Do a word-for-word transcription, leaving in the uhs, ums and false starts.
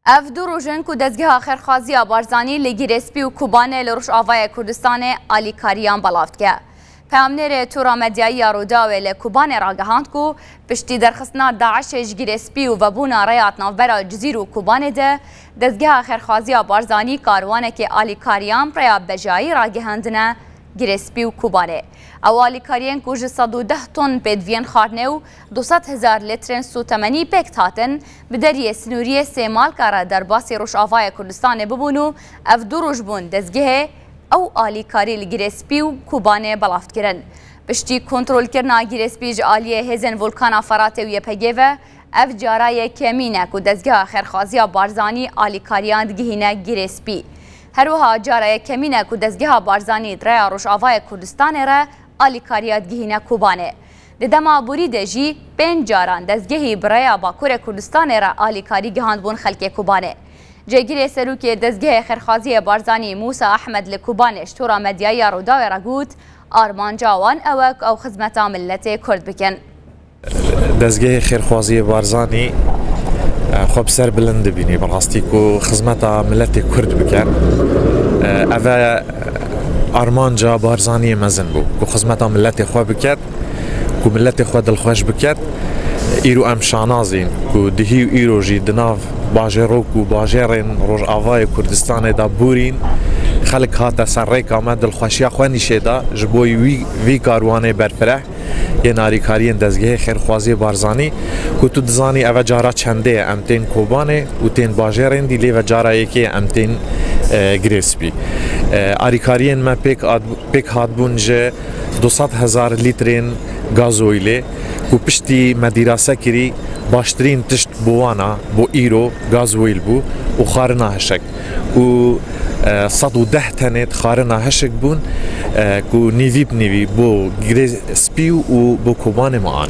Ev du roj in ku Dezgeha Xêrxwaziya Barzanî li Girêspî û Kobanê li Rojavayê Kurdistanê alîkariyan belav dike. Peyamnêrê Tora Medyayî ya Rûdawê li Kobanê ragihand ku piştî derxistina DAIŞê ji Girêspî û vebûna rêya di navbera Cizîr û Kobanê de, Dezgeha Xêrxwaziya Barzanî karwanekê alîkariyan bi rêya bejayî ragihandine Girêspî û Kobanê. Ew alîkariyên ku ji sed û deh ton pêdiviyên xwarinê û du sed hezar litrên sûtemenî pêk hatin, bi deriyê sinûriyê Sêmalka re derbasî Rojavayê Kurdistanê bibûn û ev du roj bûn dezgehê ew alîkarî li Girêspî û Kobanê belav dikirin. Piştî kontrolkirina Girêspî ji aliyê hêzên Volkana Feratê û Y P G ve, ev cara yekemîn e ku Dezgeha Xêrxwaziya Barzanî alîkariyan digihîne Girêspî. Her wiha cara yekemîn e ku Dezgeha Barzanî di rêya Rojavayê Kurdistanê re alîkariya digihîne Kobanê. Di dema borî de jî pênc caran dezgehî bi rêya Bakurê Kurdistanê re alîkarî gihandbûn xelkê Kobanê. Cêgirê Serokê Dezgehê Xêrxwaziyê Barzanî Mûsa Ehmed li Kobanê ji Tora Medyayî ya Rûdawê re got, armanca wan ew e ku ew xizmeta miletê Kurd bikin. Dezgehê Xêrxwaziyê Barzanî, e, xwe bi ser bilind dibînî, bi rastî ku xizmeta miletê Kurd bikin. E, ev e armanca Barzaniyê mezin bû, ku xizmeta miletê xwe biket, ku miletê xwe dilxweş biket. Îro em şanazîn ku dihî û îro jî di nav bajêrok û bajêrên Rojavayê Kurdistanê de bûrîn. Xelk hate ser rêka me, dilxweşiya xwe nîşê da ji bo wî, vî karwanê berfireh yên alîkariyên Dezgehê Xêrxwaziyê Barzanî, ku tu dizanî eve cara çendê ye em tên Kobanê û tên bajêrên dî, lê ve cara yekê ye em tên, e, Girêspî. E, alîkariyên me pêk ad-, pêk hatbûn ji du sed hezar lîtrên gazoyîlê, ku piştî me dîrase kirî, baştirîn tişt bo wan a, bo îro gazoyîl bû û xwarina hişk. Û, e, sed û deh tenêt xwarina hişk bûn, e, ku nîvî bi nîvî bo Girêspî û bo Kobanê me an.